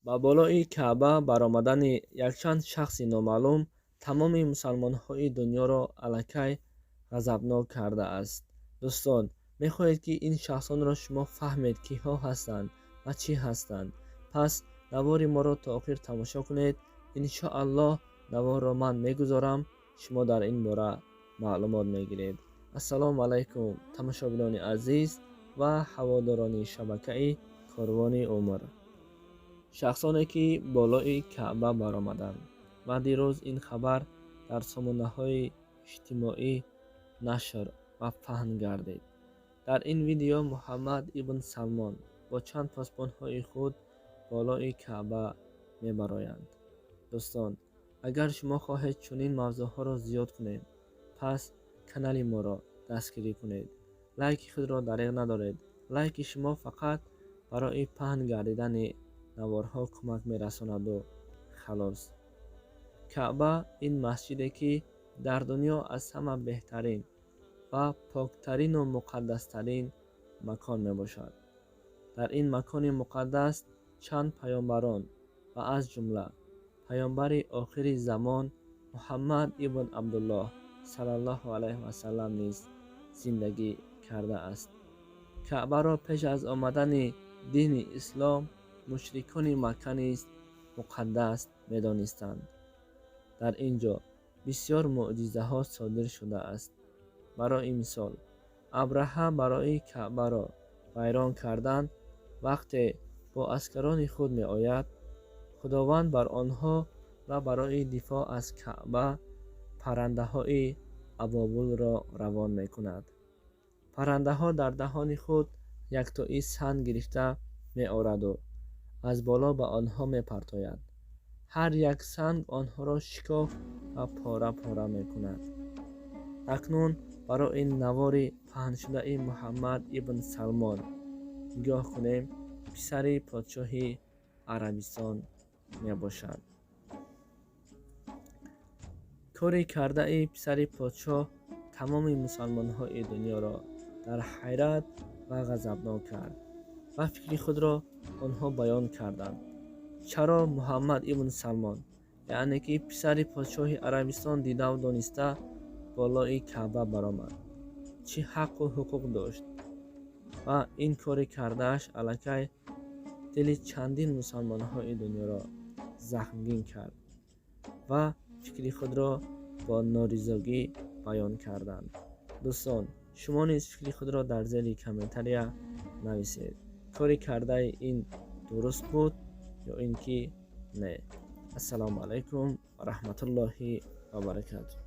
Ба болои Каъба баромадани якчанд шахси номаълум тамоми мусалмонҳои дунёро аллакай ғазабнок кардааст. Дӯстон, мехоҳед, ки ин шахсонро шумо фаҳмед, киҳо ҳастанд ва чӣ ҳастанд? Пас навори моро то охир тамошо кунед. Иншоаллоҳ, наворро ман мегузорам, шумо дар ин бора маълумот мегиред. Ассалому алайкум, тамошобинони азиз ва ҳаводорони шабакаи Корвони умр. Шахсоне, ки болои Каъба баромаданд ва дирӯз ин хабар дар сомонаҳои иҷтимоӣ нашр ва паҳн гардид. Дар ин видео Муҳаммад ибн Салмон бо чанд посбонҳои худ болои Каъба мебароянд. Дӯстон, агар шумо хоҳед, чунин мавзӯъҳоро зиёд кунем, пас канали моро дастгирӣ кунед, лайки худро дареғ надоред. Лайки шумо фақат барои паҳн гардидани наворҳо кӯмак мерасонаду халос. Каъба ин масҷиде, ки дар дунё аз ҳама беҳтарин ва поктарину муқаддастарин макон мебошад. Дар ин макони муқаддас чанд паёмбарон ва аз ҷумла паёмбари охири замон Муҳаммад ибн Абдуллоҳ саллаллоҳу алайҳи васаллам низ зиндагӣ кардааст. Каъбаро пеш аз омадани дини ислом мушрикони Макка низ муқаддас медонистанд. Дар ин ҷо бисёр мӯъҷизаҳо содир шудааст. Барои мисол, Абраҳа барои Каъбаро вайрон кардан вақте бо аскарони худ меояд, Худованд бар онҳо ва барои дифоъ аз Каъба паррандаҳои абобулро равон мекунад. Паррандаҳо дар даҳони худ яктои санг гирифта меораду аз боло ба онҳо мепартояд. Ҳар як санг онҳоро шикоф ва пора пора мекунад. Акнун барои навори паҳншудаи Муҳаммад ибн Салмон нигоҳ кунем. Писари подшоҳи Арабистон мебошад. Кори кардаи писари подшоҳ тамоми мусалмонҳои дунёро дар ҳайрат ва ғазабнок кард ва фикри худро онҳо баён карданд: чаро Муҳаммад ибн Салмон, яъне ки писари подшоҳи Арабистон, дидаву дониста болои Каъба баромад? Чӣ ҳаққу ҳуқуқ дошт? Ва ин кори кардааш аллакай дили чандин мусалмонҳои дунёро захмгин кард ва фикри худро бо норизогӣ баён карданд. Дӯстон, шумо низ фикри худро дар зери комментария нависед: кори кардаи ин дуруст буд ё ин ки не? Ассалому алайкум ва раҳматуллоҳи ва баракатуҳ.